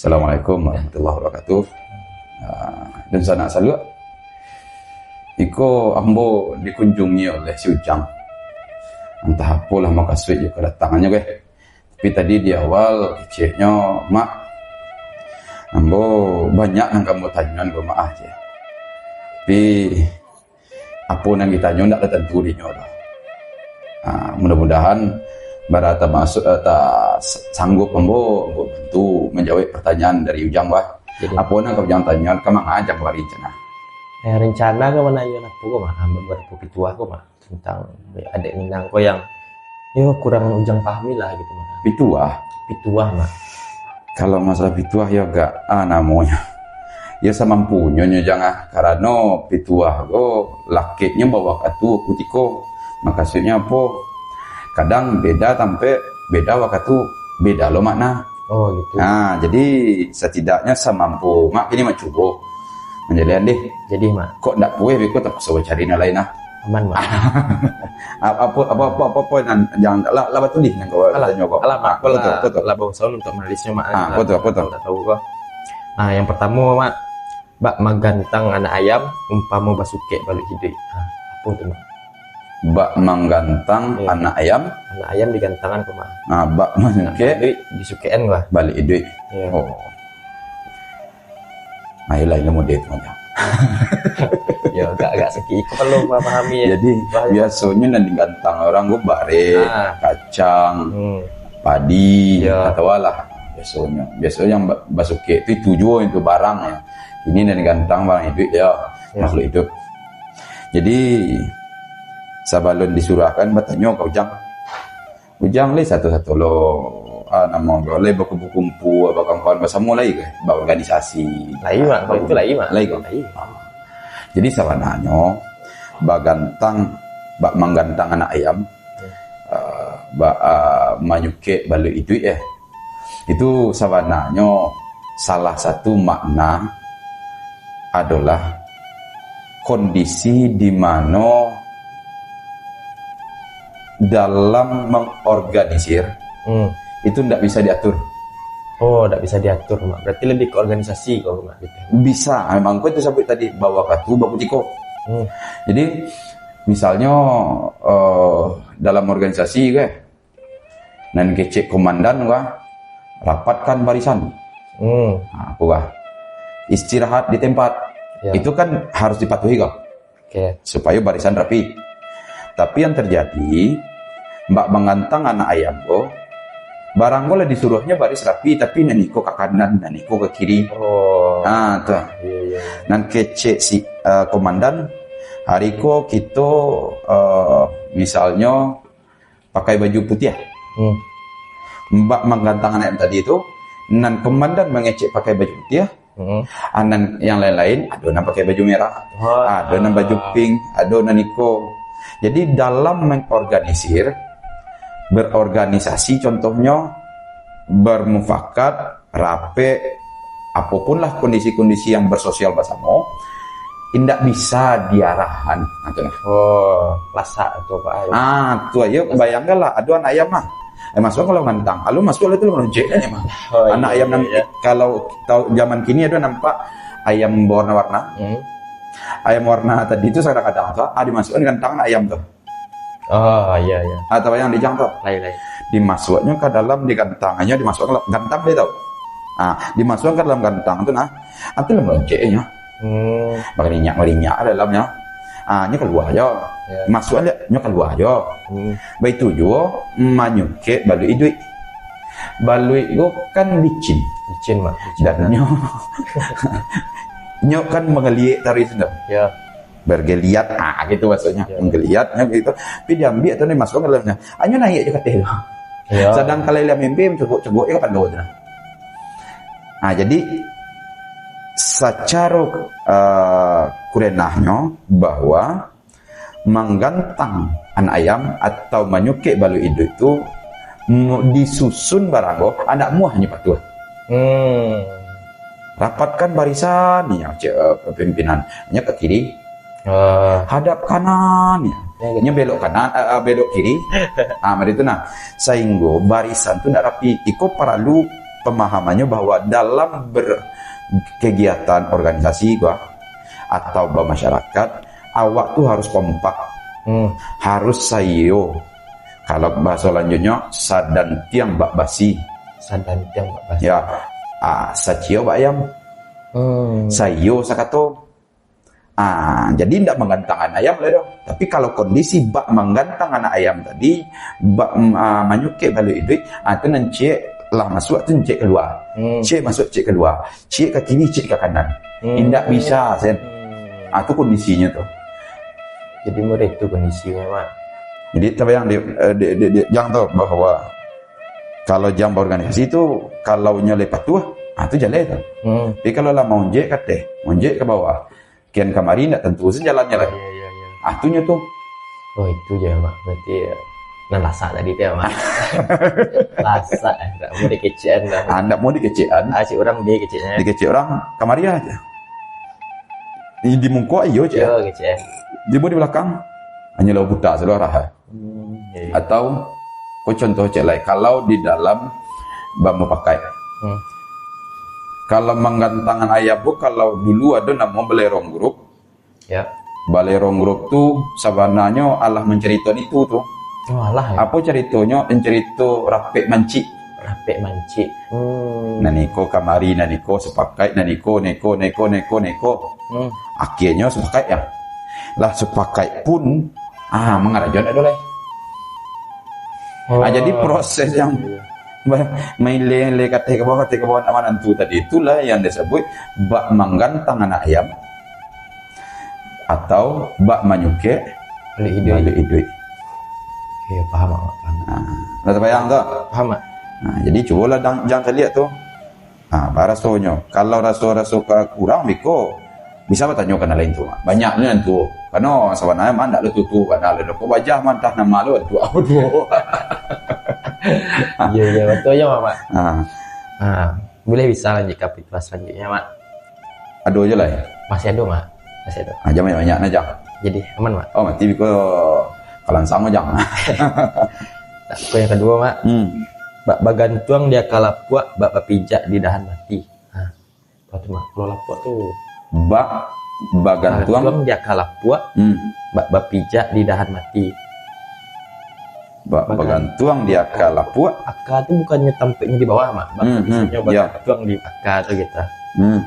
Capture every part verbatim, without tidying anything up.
Assalamualaikum warahmatullahi wabarakatuh. Ah, dunsanak saluak. Iko ambo dikunjungi oleh si Ujang. Antah apolah makasuik jo kadatangannyo, keh. Tapi tadi di awal, keceknyo, Mak, ambo banyak nan ka ambo tanyoan ko, Mak, ah, ceh. Tapi, apo nan ditanyo ndak tatantu dinyo doh. Ah, mudah-mudahan bara tamasuak, eh, ta-, sanggup ambo, ambo bantu manjawab pertanyaan dari Ujang, bah. Jadi, apo nan ka Ujang tanyoan, ka manga Ujang barencana? Eh, rencana ka mananyoan apo ko, Mak? Ah, babarapo pituah ko, Mak, tentang adek Minang ko yang, yo, kurang Ujang pahami lah gitu, Mak. Pituah? Pituah, Mak. Kalau masalah pituah, yo agak, ah, namonyo. Yo samampunyo nyo, Jang, ah. Karano pituah ko lakeknyo bawakatu kutiko. Makasuiknyo apo? Kadang beda tampek, beda wakatu, beda lo makna. Oh, gitu. Nah, jadi satidaknyo samampu Mak kini mancubo manjalehan deh. Jadi, Mak. Kok ndak pueh beko, tapaso cari nan lain lah. Aman, Mak. Ap-, apo, apo, apo, apo, apo nan, jan, lah, lah batu dih nan kau tanyo kau. Alah, Mak. Ah, apo tu, apo tu? Lah barusaho untuk manalisnyo, Mak. Ah, apo tu, apo tu? Ndak tahu kau. Ah, yang pertamo, Mak, bak manggantang anak ayam, umpamo basukek baluik iduik. Ah, apo tu, Mak? Bak manggantang, iya, anak ayam. Anak ayam digantangan ko, Mak. Ah, bak manyukek. Baluik disukekan ko, ah. Baluik iduik. Iya. Oh. Nah, iyolah, ilmu dia tu macam. Ya, agak, agak sakit. Iko perlu memahami, ya. Jadi, bahaya. Biasonyo nan digantang urang ko bareh, ah, kacang, hmm, padi, ya, atau alah. Biasonyo. Biasonyo yang ba-, basukek tu, itu juo itu barang, ya. Ini nan digantang barang iduik, ya. Ya. Makhluk iduik. Jadi, sabalun disurahkan, batanyo ka Ujang. Ujang lai sato-sato lo, ah, namo ko, lai bakumpu-kumpu, bakawan-kawan basamo lai kah? Baorganisasi. Lai, Mak. Kalau itu lai, Mak. Lai ko? Lai. Ah. Jadi, sabananyo, bagantang, bak manggantang anak ayam, ah, bak, ah, manyukek baluik iduik, eh. Itu sabananyo salah satu makna adolah kondisi di mano dalam mengorganisir, hmm, itu ndak bisa diatur. Oh, ndak bisa diatur, Mak. Berarti lebih ke organisasi kalau, Mak, gitu. Bisa, memang ko itu sabuik tadi, bawakatu bakutiko. Hmm. Jadi, misalnyo, eh, dalam organisasi, kah, nan kecek komandan ko, rapatkan barisan. Hmm. Ha, ko, kah. Istirahat di tempat. Ya. Itu kan harus dipatuhi, kah. Oke. Supayo barisan rapi. Tapi yang terjadi, bak manggantang anak ayam ko, barang ko lah disuruahnyo baris rapi, tapi nan iko ka kanan, nan iko ka kiri. Oh. Ha, tu. Iya, iya, iya. Nan kecek si, eh, komandan, hari ko kito, eh, misalnyo, pakai baju putiah. Hmm. Bak manggantang anak ayam tadi tu, nan komandan mangecek pakai baju putiah, hmm, ah, nan yang lain-lain, ado nan pakai baju merah, wah, ado nan baju pink, ado nan iko. Jadi, dalam mengorganisir, berorganisasi, contohnyo, bermufakat, rapek, apapun lah kondisi-kondisi yang bersosial basamo, indak bisa diarahan, nah, tu nah. Oh, lasak tu, Pak, ai. Ah, tu ayo, bayangkanlah, ado anak ayam mah. Eh, masuk kalau gantang. Lalu masuk, lalu tu, lalu cek aja mah. Oh, anak, iya, ayam nan, iya, kalau tahu zaman kini ado nampak ayam berwarna-warna. Hmm. Ayam warna tadi tu kadang-kadang tu, ah, dimasukkan gantang anak ayam tu. Oh, iya, iya. Atau yang di jang tu. Lai, lai. Dimasuaknyo ka dalam, digantangannyo, dimasuak ka gantang dia tau. Ah, dimasuak ka dalam gantang tu nah. Ah, tu lah malonceknyo. Hmm. Barinyak-barinyak dalamnyo. Ah, nyo kalua jo. Ya. Masuak liak, nyo kalua jo. Hmm. Baitu juo manyukek baluik iduik. Baluik ko kan licin. Licin, Mak. Licin. Dan nyo, nyo kan manggaliek taruih tu. Ya. Bergeliat, ah, gitu maksudnyo. Ya. Menggeliat, ya, gitu. Tapi diambiak tu, dimasuak ka dalamnyo. Anyo naiak jo ka ateh tu. Ya. Sadang kalau lah mimpi, cogok-cogok jo ka pado tu nah. Ah, jadi, sacaro, eh, kurenahnyo bahwa manggantang anak ayam atau manyukek baluik iduik tu, mu-, disusun barang ko, anak muah nyo patuah. Hmm. Rapatkan barisan, nyo, cek, eh, pimpinan. Nyo ka kiri. Ah. Hadap kanan, nyo. Ya, gitu. Nyo belok kanan, eh, eh, belok kiri. Ah, macam tu nah. Sahinggo barisan tu ndak rapi. Iko paralu pemahamannya bahwa dalam ber-, kegiatan organisasi gua atau bermasyarakat, awak tu harus kompak, Hmm. harus saiyo. Kalau bahasa lanjutnya, sadantiang bak basi. Sadantiang bak basi. Ya, ah, saciyo bak ayam. Hmm. Saiyo sakato. Ah, jadi ndak manggantangan ayam lah doh. Tapi kalau kondisi bak manggantangan ayam tadi, bak, mm, ah, manyukek baluik iduik, ah, tu nan ciek lah masuak tu ciek kalua. Hmm. Ciek masuak ciek kalua. Ciek ka kiri, ciek ka kanan. Hmm. Indak bisa, sen. Hmm. Ah, tu kondisinyo tu. Jadi, model itu kondisinyo, Mak. Jadi, tabayang di, eh, di, di, di, Jang tu bahwa kalau Jang berorganisasi tu, kalau nyo lai patuah, ah, tu jaleh tu. Hmm. Tapi kalau lah maunjek ka ateh, maunjek ka bawah, kian kamari ndak tantu sen jalannyo lai. Iya, iya, iya. Ah, tu nyo tu. Oh, itu je, Mak. Berarti, ya, nan lasak tadi tu, ya, Mak. Lasak, eh. Ndak mau dikecekan dah. Ah, ndak mau dikecekan. Ah, cik urang dikeceknyo. Dikecek urang, kamari aja. Di, di muko iyo, cik. Iyo, kecek. Di, di belakang, hanyo lalu putar saluruh arah, eh. Hmm, iya, iya. Atau, ko contoh cek lai, kalau di dalam bamupakaik. Hmm. Kalau manggantangan ayam tu, kalau dulu ado namo balerong grup. Ya. Balerong grup tu sabananyo alah mancaritoan itu tu. Oh, alah, ya? Apo caritonyo? Carito rapek mancik. Rapek mancik. Hmm. Nan iko kamari, nan iko sapakaik, nan iko, neko, neko, neko, neko. Hmm. Akhirnyo sapakaik, ya. Lah sapakaik pun, ah, mangarajoan ado lai. Ah, jadi proses yang ba-, maileh-leh kateh ka bawah, kateh ka bawah, nak manantu tadi, itulah yang disabuik bak manggantangan ayam atau bak manyukek baluik iduik. Baluik iduik. Oke, paham, Mak, paham. Ah, lah tabayang tu? Paham, Mak. Ah, jadi cubolah dang-, Jang caliak tu. Ha, barasonyo. Kalau raso-raso ka kurang, biko bisa batanyo ka nan lain tu, Mak. Banyak ni nan tuo. Karano sabananyo, Mak, ndak lo tuo-tuo bana lo doh. Kok bajah, Mak, antah nan ma lo tuo, apo tuo. Iya, iya, batua je, Mak. Ha. Ha, boleh bisa lanjut ka pituah salanjutnyo, Mak? Ado je lai. Masih ado, Mak. Masih ado. Ha, jan banyak-banyak nah, Jang. Jadi, aman, Mak? Oh, mati biko kalansang, Jang. Ko yang kaduo, Mak. Hmm. Bak bagantuang di aka lapuak, bak bapijak di dahan mati. Ha. Apo tu, Mak? Kalau lapuak tu. Bak bagantuang. Bagantuang di aka lapuak, Hmm. bak bapijak di dahan mati. Bak bagantuang di aka lapuak. Aka tu bukannyo tampeknyo di bawah, Mak. Bak Hmm, hmm, biasonyo ya. bagantuang di aka tu gitu. Hmm.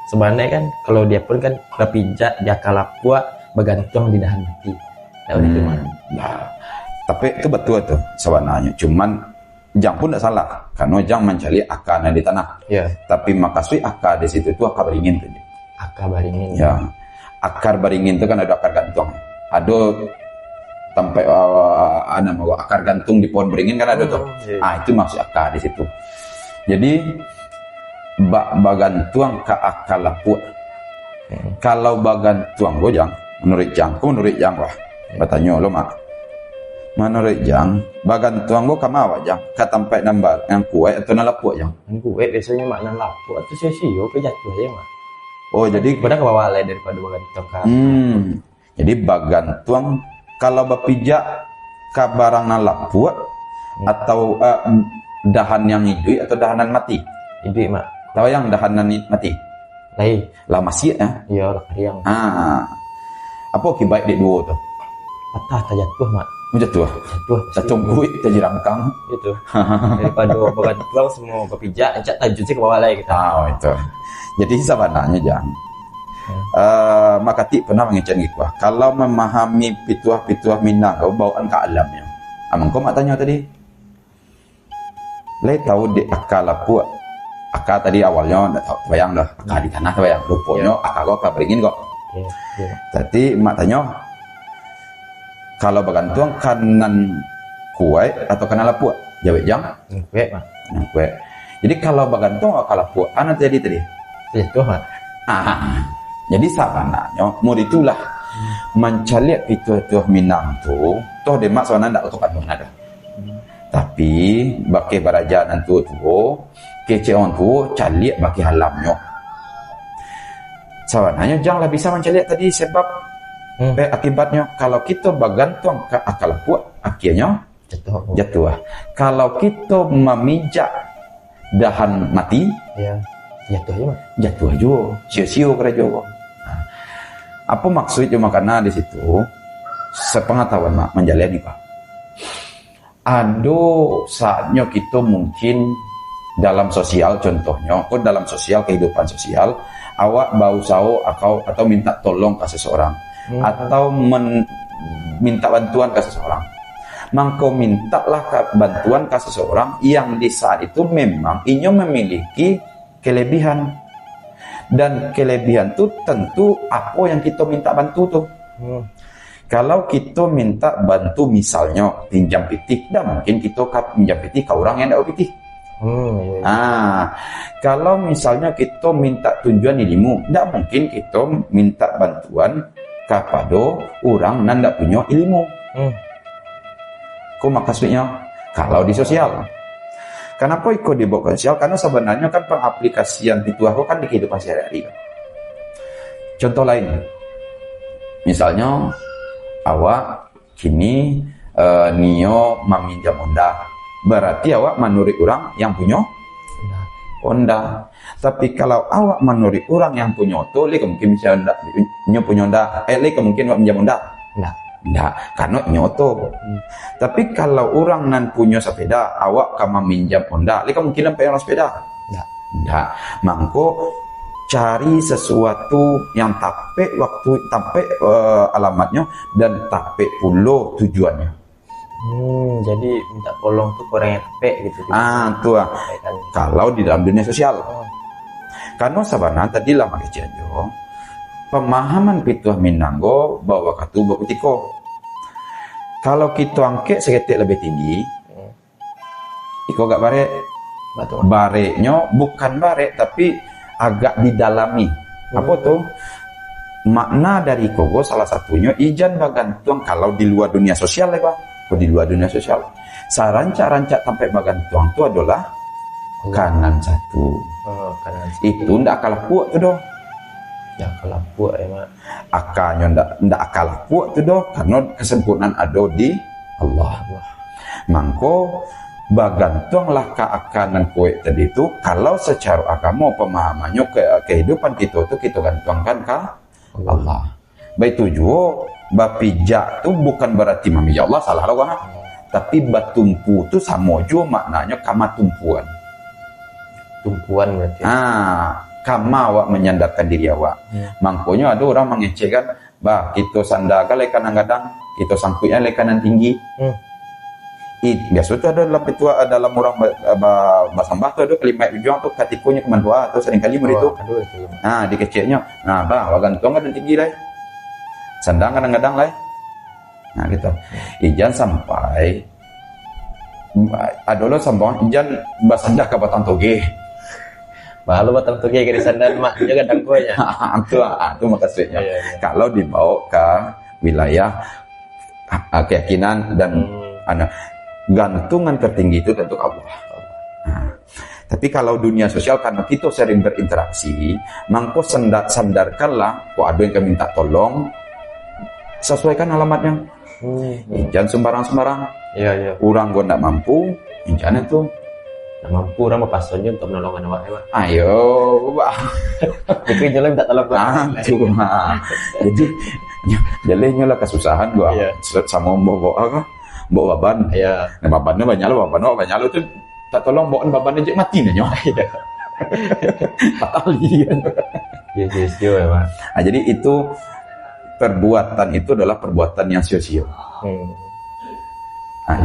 Sabananyo kan, kalau dia pun kan bapijak di aka lapuak, bagantuang di dahan mati. Tak boleh tu, Mak. Hmm. Nah, tapi tu batua tu sabananyo. Cuman, Jang pun ndak salah, karano Jang mancaliak aka nan di tanah. Ya. Tapi makasuik aka di situ tu aka baringin tu. Aka baringin. Ya. Akar baringin tu kan ado akar gantuang. Ado tampek, ah, ah, namo akar gantung di pohon baringin kan ado tu. Hmm, iya. Ah, itu maksud aka di situ. Jadi, bak bagantuang ka aka lapuak. Hmm. Kalau bagantuang ko, Jang, manuruik Jang, ko manuruik Jang lah. Hmm. Batanyo lo, Mak. Manuruik Jang, bagantuang ko ka ma awak, Jang? Ka tampek nan ba-, nan kuaik atau nan lapuak, Jang? Nan kuaik biasonyo, Mak, nan lapuak tu sio-sio ka jatuah je, Mak. Oh, jadi Pada ka bawah lai daripado bagantuang ka Hmm. Jadi bagantuang, kalau bapijak ka barang nan lapuak, Hmm. atau, eh, dahan yang iduik atau dahan nan mati? Iduik, Mak. Tahu yang dahan nan i-, mati? Lai. Lah masiak, ya? Iyo, lah kariang. Ah. Apo akibat dek duo tu? Patah, tajatuah, Mak. Oh, jatuah? Jatuah. Tacungkuik, tajirangkang. Itu. Daripado bagantuang samo bapijak, rancak tajun se ka bawah lai kito. Ah, oh, itu. Jadi, sabananyo, Jang, Hmm. eh, Mak Katik pernah mangecek giko, kalau mamahami pituah-pituah Minang, kau bawaan ka alamnyo. Amun kau Mak tanyo tadi, lai tahu dek aka lapuak. Aka tadi awalnyo ndak tahu, tabayang dah. Aka di tanah tabayang. Ruponyo Ya. aka ko aka baringin ko. Ya, ya. Tadi Mak tanyo, kalau bagantuang ka nan kuaik atau ka nan lapuak? Jawek, Jang. Nan kuaik, Mak. Nan kuaik. Jadi, kalau bagantuang ka lapuak, a nan tajadi tadi? Jatuah, Mak. Ah, jadi sabananyo, mun itulah Hmm. mancaliak pituah-pituah Minang tu, toh dek Mak sabananyo ndak otok anuah nado. Hmm. Tapi, bakeh baraja nan tuo-tuo, kecek urang tuo, caliak bakeh alamnyo. Sabananyo, Jang lah bisa mancaliak tadi sebab, Hmm. eh, akibatnyo. Kalau kito bagantuang ka aka lapuak, akhirnyo Jatuah. jatuah. Kalau kito mamijak dahan mati, ya, jatuah juo, Mak. Jatuah juo, sio-sio karajo ko. Nah, apo maksud jo makana di situ? Sapangatahuan Mak manjalani, Pak. Ado saatnyo kito mungkin dalam sosial, contohnyo, ko dalam sosial, kehidupan sosial, awak bausaho akau atau minta tolong ka seseorang, hmm, atau men-, minta bantuan ka seseorang. Mangko mintalah ka, bantuan ka seseorang yang di saat itu memang inyo memiliki kelebihan. Dan kelebihan tu tentu apo yang kito minta bantu tu. Hmm. Kalau kito minta bantu, misalnyo pinjam pitih, dak mungkin kito ka pinjam pitih ka urang yang dak bapitih. Hmm, iya, iya. Ah, kalau misalnyo kito minta tunjuan ilimu, dak mungkin kito minta bantuan kapado urang nan dak punyo ilimu. Hmm. Ko makasuiknyo, kalau di sosial. Kanapo iko dibaok ka sosial? Karano sabananyo kan pangaplikasian pituah ko kan di kehidupan sehari-hari. Contoh lain, misalnyo awak kini, eh, nio maminjam onda, barati awak manuruik urang yang punyo onda. Tapi kalau awak manuruik urang yang punyo oto, lai ka mungkin bisa onda, nyo punyo onda, eh, lai ka mungkin awak minjam onda? Ndak. Ndak, karano nyo oto. Hmm. Tapi kalau urang nan punyo sapeda, awak ka maminjam onda, lai ka mungkin ampek urang sapeda? Ndak. Ndak. Mangko, cari sasuatu yang tapek waktu, tapek, eh, alamatnyo, dan tapek pulo tujuannyo. Hmm, jadi minta tolong tu ka urang yang tapek gitu, gitu. Ah, tu lah. Tapek kan. Kalau di dalam dunia sosial. Oh. Karano sabananyo tadi lah makecek jo, pamahaman pituah Minang ko bawakatu bakutiko. Kalau kito angkek saketek labiah tinggi, hmm, iko agak barek. Batua. Bareknyo bukan barek, tapi agak didalami. Apo tu? Makna dari iko ko salah satunyo, ijan bagantuang kalau di lua dunia sosial, lai, Pak. Kalau di lua dunia sosial. Sarancak-rancak tampek bagantuang tu adolah kanan satu. Oh, kanan satu. Itu ndak akan lapuak tu doh. Ndak akan lapuak, ya, Mak. Akanyo ndak, ndak akan lapuak tu doh, karano kesempurnaan ado di Allah. Allah. Mangko, bagantuanglah ka aka nan kuaik tadi tu, kalau sacaro agamo pamahamannyo, ke-, kehidupan kito tu kito gantuangkan ka Allah. Allah. Baitu juo, bapijak tu bukan barati mamijak Allah, salah lah urang. Tapi batumpu tu samo juo maknanyo kama tumpuan. Tumpuan barati. Ha, kama awak manyandarkan diri awak. Hmm. Mangkonyo ado urang mangecekkan, "Bah, kito sandakan lai ka nan gadang, kito sangkuikkan lai ka nan tinggi." Hmm. I, biaso tu ado dalam pituah, dalam urang ba-, ba-, basambah tu ado kalimat ujuang tu, katiko nyo ka mandoa tu saringkali murid tu. Oh, ado itu. Ha, dikeceknyo. Nah, bah, awak gantuang ka nan tinggi lai. Sandang ka nan gadang lai. Nah, gitu. Ijan sampai, ado lo sambungan, ijan basanda ka batang toge. Bah lo batang toge ka disanda, Mak, nyo gadang ko nyo. Tu lah, ah, tu makasuiknyo. Iya, iya. Kalau dibaok ka wilayah, ah, keyakinan dan, hmm, anu, gantungan tertinggi itu tentu Allah. Nah, tapi kalau dunia sosial, karena kita sering berinteraksi, mangko senda-, sandarkanlah, kok ada yang ka minta tolong, sesuaikan alamatnya. Hmm. Jan sembarang-sembarang. Iya, iya. Urang ko ndak mampu, jan itu. Ndak mampu urang bapasoan jo untuk menolong awak, ya, Pak. Ayo, Pak. Itu jalan minta tolong, Pak. Ah, tu, Pak. Jadi, jaleh nyo lah kasusahan, Pak. Iya. Sa-, samo bawa, bawa apa? Bawa baban. Iya. Nah, baban tu banyak lo, baban tu banyak lo tu. Tak tolong bawa baban aja mati nanyo. Iya. Patah lian. Iya, iya, iya, ya, Pak. Ah, jadi itu perbuatan itu adalah perbuatan yang sio-sio. Hmm. Ah.